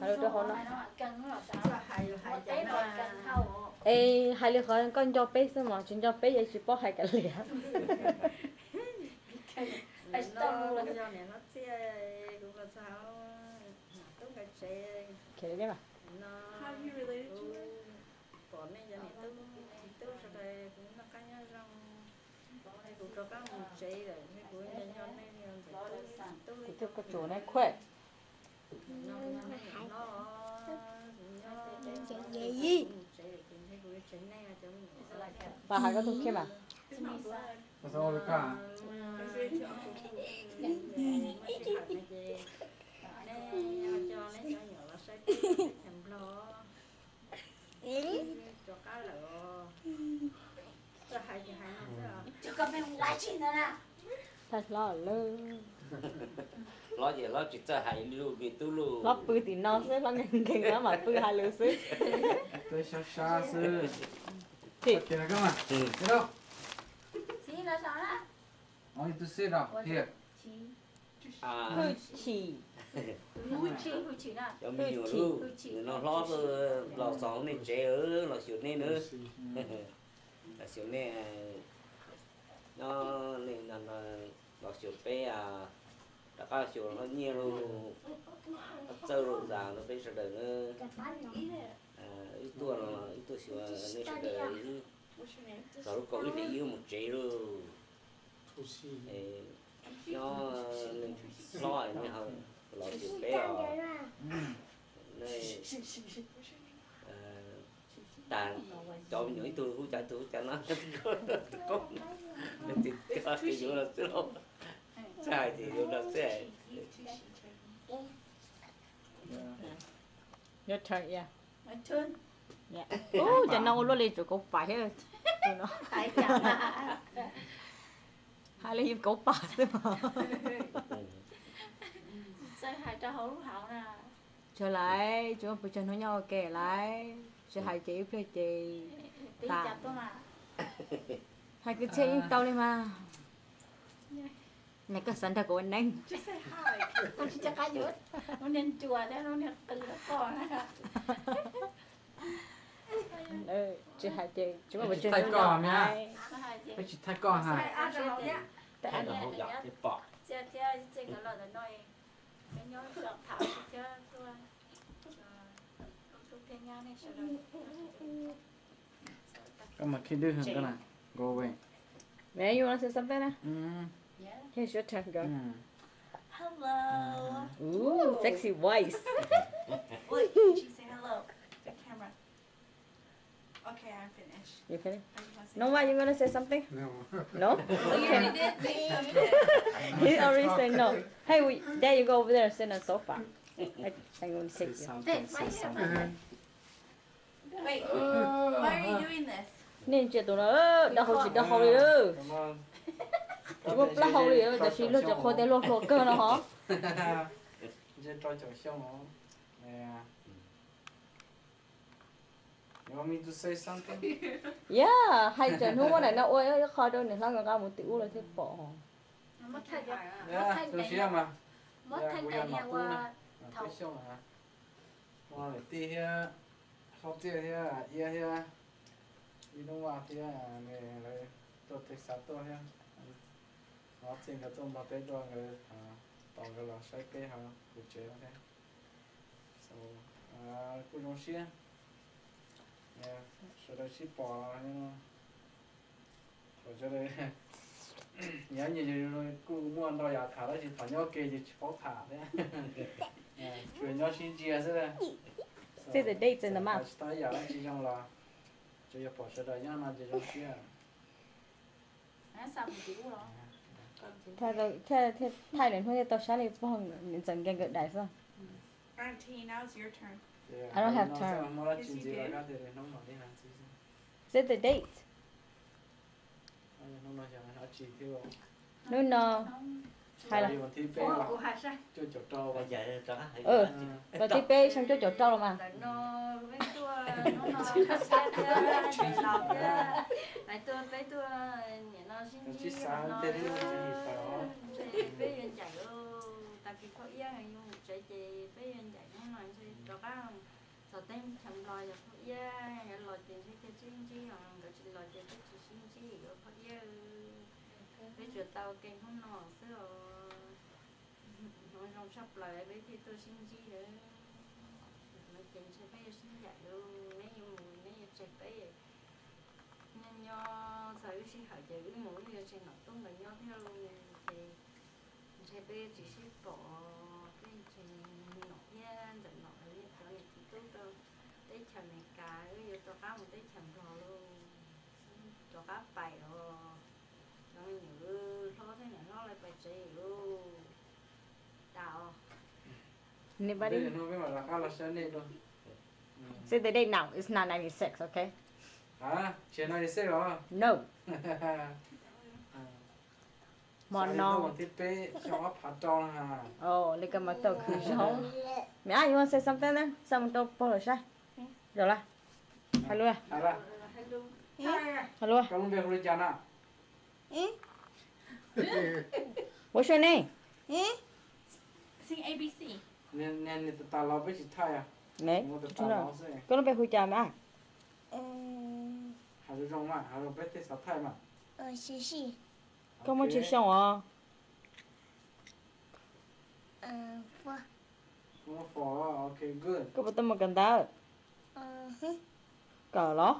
Hais lus rau hauv no. Es hais li qhov koj nco peb xwb mas tsis nco peb ces tsis paub hais kav liam. Pom nej yog niam tub txiv tub sawv daws kuv noj qab nyob zoo, kuv rov qab mus tsev lawm, kuv nco nco nej li ntxim tub txiv tub. Kuv thiab koj tsuas nej khuaj. Pas hais koj tus kheej mas. Nej cov nyuam los saib peb nplog, rov qab lawm os. Txawj hais ces hais no xwb os. Thaij hlob lawm. Hlob ces hlob tsis txawj hais li lus, tub lus. Hlob pw tim no xwb, hlob nkees nkees no mas pw hais lus xwb. Twb sab sab xwb. Tim. Hwj chim. Cov me nyuam, nws no hlob los txog nej tsev los xyuas nej na. Los xyuas nej, nyob nej no los xyuas peb, rov qab xyuas hlob Nyiaj lauj, hlob Txawj lauj, zas no peb sawv daws na. Wb tuaj no wb tuaj xyuas nej sawv daws, txog lub kaum ib hlis wb mus tsev lauj. Nyob hlob nej los xyuas peb os. Nej tag, cov me nyuam ib tug hu cas ib tug hu cas no, nws tsis coj ces yuav los xwb lauj. Txawj hais ces yuav los xwb. Your turn, yeah. Ub, cov no ua luaj li tsuas kauv pam thiab. Hais li yus kauv pam xwb mog. Txawj hais rau hauv lub hauv na. Tsuag laiv, tsis muaj pes tsawg hnub nyob ua ke laiv, tsis hais ces ib pliag ces tas. Hais kwv txhiaj yeej tau li mas. Nws koj xav nrog kuv ua neeb. Tsis hais ces tsis muaj pes tsawg hnub nyob. Peb tsis thaij koj ha. Koj mas khib dwb heev koj na. Go away. Man, you wanna say something now? Mm. Yeah. Here's your turn, girl. Mm. Hello. Ooh, sexy voice. Wait, did she say hello? The camera. Okay, I'm finished. You finished? I just wanna say No, why, you gonna say something? No. No? Oh, you already did say something. He already said no. Hey, we, Dad, you go over there and sit on the sofa. I, I'm gonna take Say you. something, say something. Wait, why are you doing this? Nej ntsia tus no, dawb hau tsis dawb hau li. Tsis muaj plaub hau li, tab sis luag cov qhua tias luag hluas kawg no hov. Ntshe rau caum xyoo os. You want me to say something? Yeah, hais txog hnub muab daim no ua ib qho rau niam hlob nkawd nqa mus tim ub lawv thiaj pom. Yeah, tu siab mas. Yeah, kuv yog nom tub na, peb xyooj na. Ua niam tij thiab, Hlob Txiaj thiab, Iab thiab, Ib Nub Vaj thiab, lawv tuaj Texas tuaj thiab. Hlob Txiaj nkawd tuaj nrog peb tuaj, nkawd tos nkawd los saib peb hauv kuv tsev no thiab. So, kuj zoo siab sawv daws sib pom. Nyob nyias kuj muaj ntau yam tham tab sis thaum nyob ua ke ces tsis paub tham thiab. Tsuas nyob sib ntsia xwb. Save the dates in the month. Tsis tau ib yam dab tsi zoo los tsuas yog pom sawv daws nyob no ces zoo siab. Thaij lwm hnub thiaj tau sab li pog niam ntxawm Nkees nkawd daim xwb. Auntie, now it's your turn. I don't have turn. Save the date. Hnub no hais los, vas thib peb xyoo cuaj caum rau los mas. Lawv tuaj peb tuaj nim no sib ntsib no, peb yuav ncaim tag kis thaum ib yog mus tsev ces peb yuav ncaim hnub no ntshe rov Chaw Nplog yog phauj iab, nkawd los ces ntshe thiaj sib ntsib os, nkawd tsis los ces peb tsis sib ntsib os phauj iab. Peb tsuas tau ua ke hnub no xwb os. Hnub zoo tshaj plaws peb thiaj tuaj sib ntsib lawm. Hnub no ces ntshe peb yuav sib ncaim lawm, neb yuav mus neb yuav tseg peb nyob nyob, txog wb sij hawm ces wb mus wb yuav tseg nom tub nkawd nyob thiab lauj. Ces ntshe peb tsis sib pom, peb ntshe nom thiab ntawm nom lawv cov niam txiv tub rau teb chaws Amelikas, wb yuav rov qab mus teb chaws Nplog lauj. Rov qab pais os, cov me nyuam hlob thiab niam hlob lawv pais tsev lauj. Tas os. Anybody? Say the date now. It's not ninety-six, okay? Hah? Tsis ninety-six os? No. Hmo no. Xyoo ob phav rau na. Oh, li ko mas tau khwv zoo. Mẹ, you want say something there? Xa mus rau pog lawm saib. Zaum lawm. Hais lus. Hais lus. Koj lub npe hu li cas na? What's your name? Niag niag tus tas los peb tsis thaij os. Koj lub npe hu cas mas? Hais zoo zoo mas, hais zoo peb thiaj xav thaij mas. Koj muaj tsib xyoo os? Koj puas tau mus kawm ntawv? Kawm los?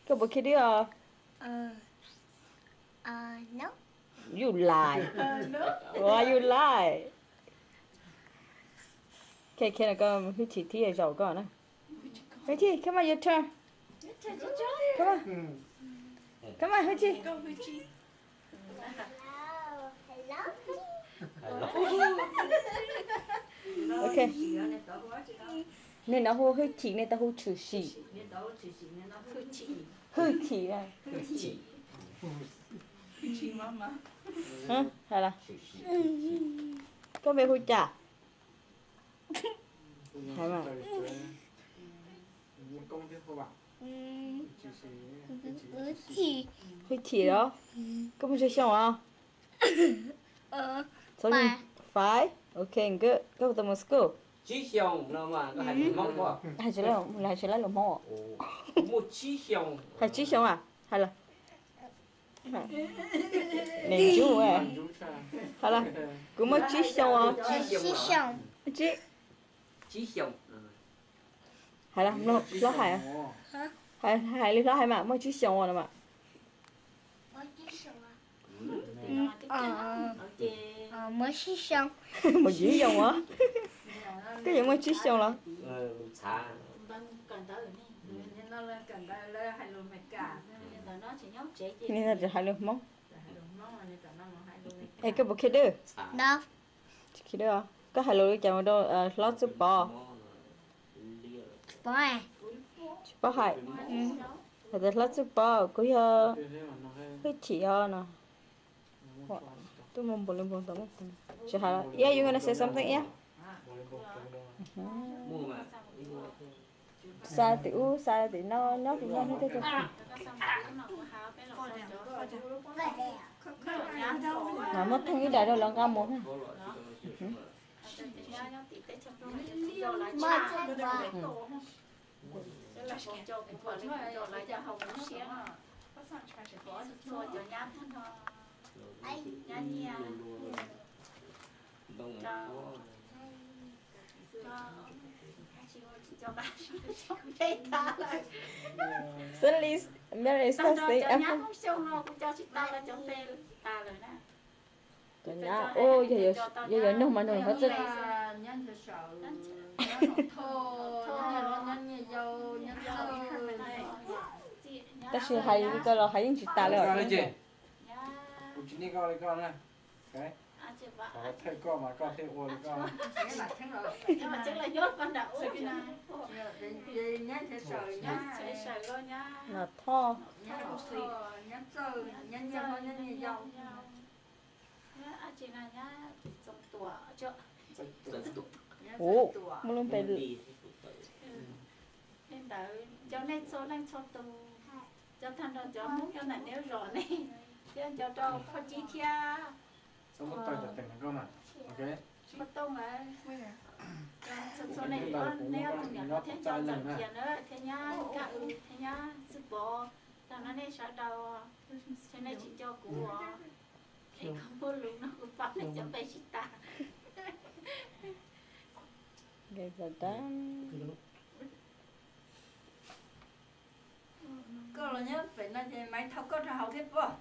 Koj puas khib dwb os? You lie. Why you lie? Khib, khib no koj hwj chim thiab zaum koj na. Hwj chim, come on, your turn. Come on. Come on, hwj chim. Ok. Niag no hu hwj chim, niag tau hu tshwm sim. Hwj chim na. Hais los? Koj npe hu cas? Hais mas. Hwj chim los? Koj muaj tsib xyoo os? Five. Ok, good. Koj puas tau mus school? Hais tsis laib lus Hmoob. Hais tsib xyoo as? Hais los? Niam ntsuv. Hais los? Kuv muaj tsib xyoo os. Tsib. Hais los, hlob hais. Hais li hlob hais mas, muaj tsib xyoo no mas. Muaj tsib xyoo. Muaj tsib xyoo os. Koj yuav muaj tsib xyoo los? Li no tsis hais lus Hmoob. Es koj puas khib dwb? Tsis khib dwb os. Koj hais lus li cas mus rau hlob Txuj Pov? Tsis paub hais. Hais tias hlob Txuj Pov, kuv yog hwj chim os no. Tuaj mus npaum li npaum tau. Tsis hais los. Yeah, you gonna say something, yeah? Xa tim ub, xa tim no, nyob tim no thiab. Mas muab theej ib daim rau lawv nqa mus na. Suddenly, Mary starts saying, cov nyab, yog yuav nug mas nug hlob Txuj. Tab sis hais li ko los hais yeej tsis tas li os. Kuv tsis niaj koj li koj na. Thawj koj mas koj thiaj ua li koj. Los Thoj. Ua, muaj lub npe li ntawd, cov nej txhua leej txhua tus, cov tag nrho cov Hmoob nyob ntawm nej zos nej, thiab nco rau Phoj Tsib thiab. Txhua txhua nej, nej ob tug niam hlob thiab nco ntxawm kiag na, thiab nyab Kaj Wb thiab nyab Xwb Pov, tag no nej sawv daws, ces nej tsis nco kuv os. Peb koj muaj lus no kuv pab nej cov npe tsis tas. Koj los nyob pem no ces Maiv thau koj rau hauv thiab pob.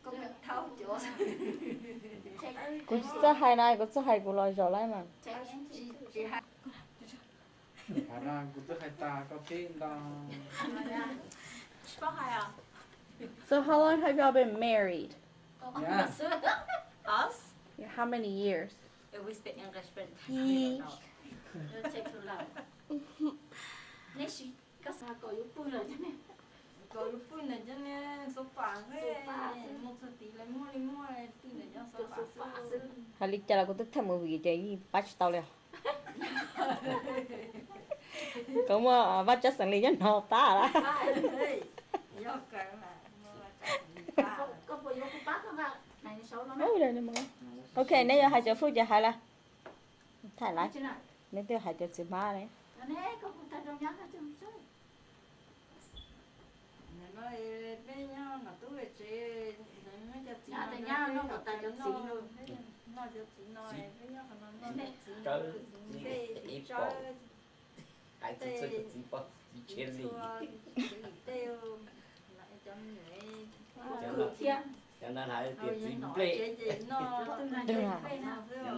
Koj thau cov. Kuv tsis txawj hais na, kuv txawj hais kuv los zaum lawm mas. Tsis, tsis hais. Kuv twb hais tas koj pib ntag. So how long have y'all been married? Yeah. Us? Yeah, how many years? If we speak English, but Ih. It'll take too long. Neb si, koj xav kom yuav pw lawm cov ne. Kom yuav pw ntawm cov ne, xub pas xwb. Muaj txog tid lawv muaj li muaj pw ntawm cov xub pas xwb. Hais li cas los kuv twb thaij movie ces yeej pab tsis tau li os. Koj muaj Vaj Tsab Xeem Lis nyob no pab lawm. Ok, neb yuav hais cov fwj ces hais lawm. Thaij lawm. Neb twb hais cov txiv hmab ne. Hais txhua txhua cov txiv poj txiv Tshia Lis. Cov no hais tias txiv nplej. Cov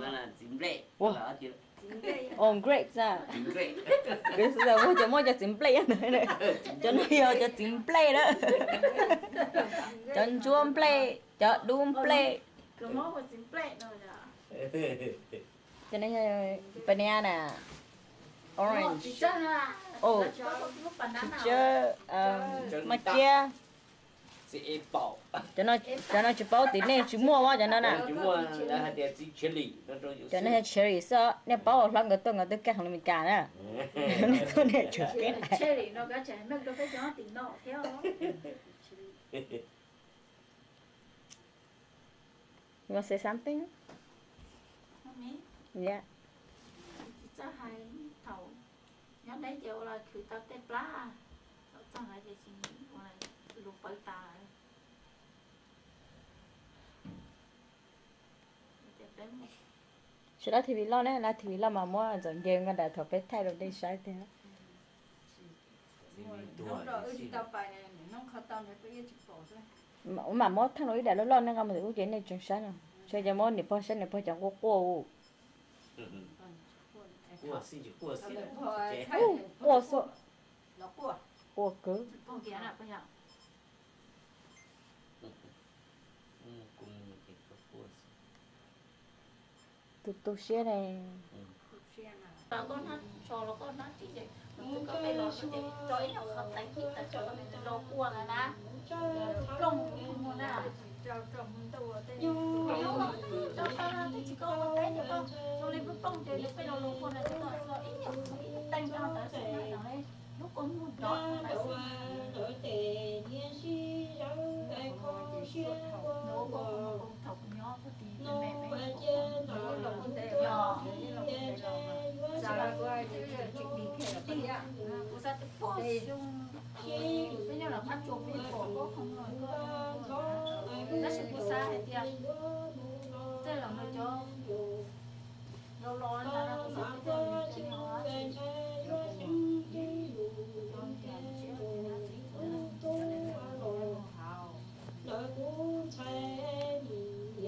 no txiv nplej. Ua, on grapes a. Kuv xav ua cov muaj cov txiv nplej ntawd. Cov no yog cov txiv nplej na. Cov ntsuab nplej, cov dub nplej. Cov no yog banana, orange, o, tsw tsawb, maj kiab. Cov no tsis paub tim nej tsis muaj cov no na. Cov no yog cherry xwb, nej paub hlob nkawd tuaj nkawd twb kaj hauv Meskas na. Nej tuaj nej tsis kaj. You wanna say something? Yeah. Tsis txawj hais, thaum nyob deb ces ua los khwv tau tej plab, thaum txog lawm ces tsis ua, lus pawv tas lawm. Sawv daws, T V loj ne, T V loj mas muab ntxuav nce nkaj daim thaum peb thaij rau nej saib tiag. Mam muab thaij rau ib daim loj loj nej nqa mus ub ces nej tseem saib no. Tsuas yog muab niam pog saib niam pog cov quaj quaj u. Quaj xwb. Quaj kawg. Tu tu siab ne. Tab sis kuv xav hais tias tej los no cov los los ntawd no kuv xav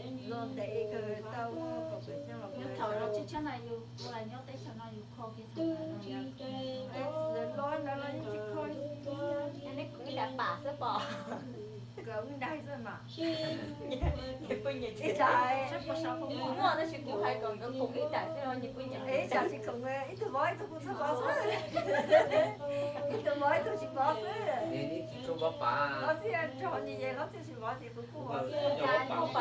tias los ntev kawg tau, nyob thaum los tsheb tshab na yus ua los nyob teb chaws no yus kho kiag thaum ntawd no, los ntawd los yeej tsis kho li. Neb kuv ib daim pam xwb pom. Nkawd ib daim xwb mas. Nyias pw nyias tsev. Muaj tab sis kuv hais kom nkawd khoom ib daim xwb los nyias pw nyias tsev. Ib tug vov ib tug kuj txhob vov xwb. Ib tug vov ib tug tsis vov xwb. Vov xwb nrog nyias, hlob txwj tsis vov ces kuv kuj vov xwb.